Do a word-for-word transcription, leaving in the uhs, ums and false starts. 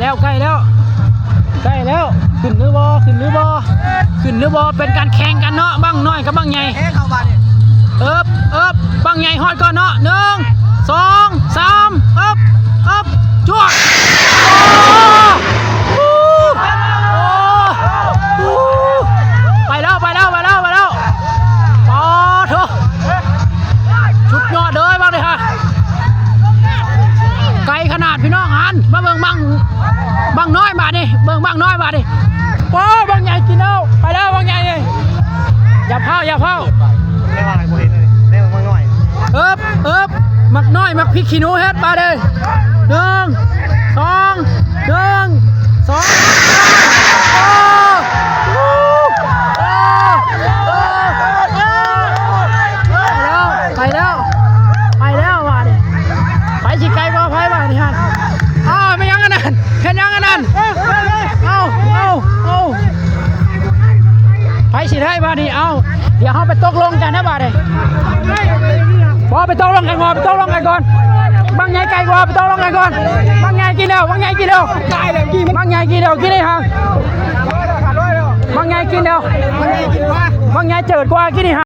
แล้ว ใกล้แล้ว ใกล้แล้ว ขึ้นหรือบ่ ขึ้นหรือบ่ ขึ้นหรือบ่ เป็นการแข่งกันเนาะ บั้งน้อยกับบั้งใหญ่ แข่งเข้ามาเนี่ย เอิบ เอิบ บั้งใหญ่ฮอดก่อนเนาะ หนึ่ง สอง สาม เอิบ เอิบ จวด โอ้ โอ้ โอ้ ไปแล้ว ไปแล้ว ไปแล้ว ไปแล้ว ปอโถ สุดยอดเลยบั้งนี้ฮะ ไกลขนาดพี่น้องหัน มาเบิ่งบั้ง บั้งน้อยบาดนี้ เบิ่งบั้งน้อยบาดนี้ โอ้ บั้งใหญ่กินแล้ว ไปแล้วบั้งใหญ่นี่ อย่าเผา อย่าเผา ไม่ว่าอะไรกูเห็นเลย ได้มาเมื่อหน่อย เอิบ เอิบ บักน้อย บักพริกขี้หนูเฮ็ดบาดนี้ หนึ่ง สอง หนึ่ง สอง โอ้ โอ้ โอ้ โอ้ ไปแล้ว ไปแล้ว ไปแล้วว่ะนี่ ไปสิไกลกว่าไผว่ะนี่ฮะ อ้าว ไม่ยังอันนั้น เห็นยังอันนั้น เอา เอา เอา ไปสิได้บาดนี้ เอา เดี๋ยวเฮาไปตกลงกันนะบาดนี้ บ่ ไปตกลงกันก่อน ไปตกลงกันก่อน บั้งใหญ่ไกลกว่า ไปตกลงกันก่อน บั้งใหญ่กินแล้ว บั้งใหญ่กินแล้ว บั้งใหญ่กินแล้ว กินได้ฮะ บั้งใหญ่กินแล้ว บั้งใหญ่เจิดกว่า กินได้ฮะ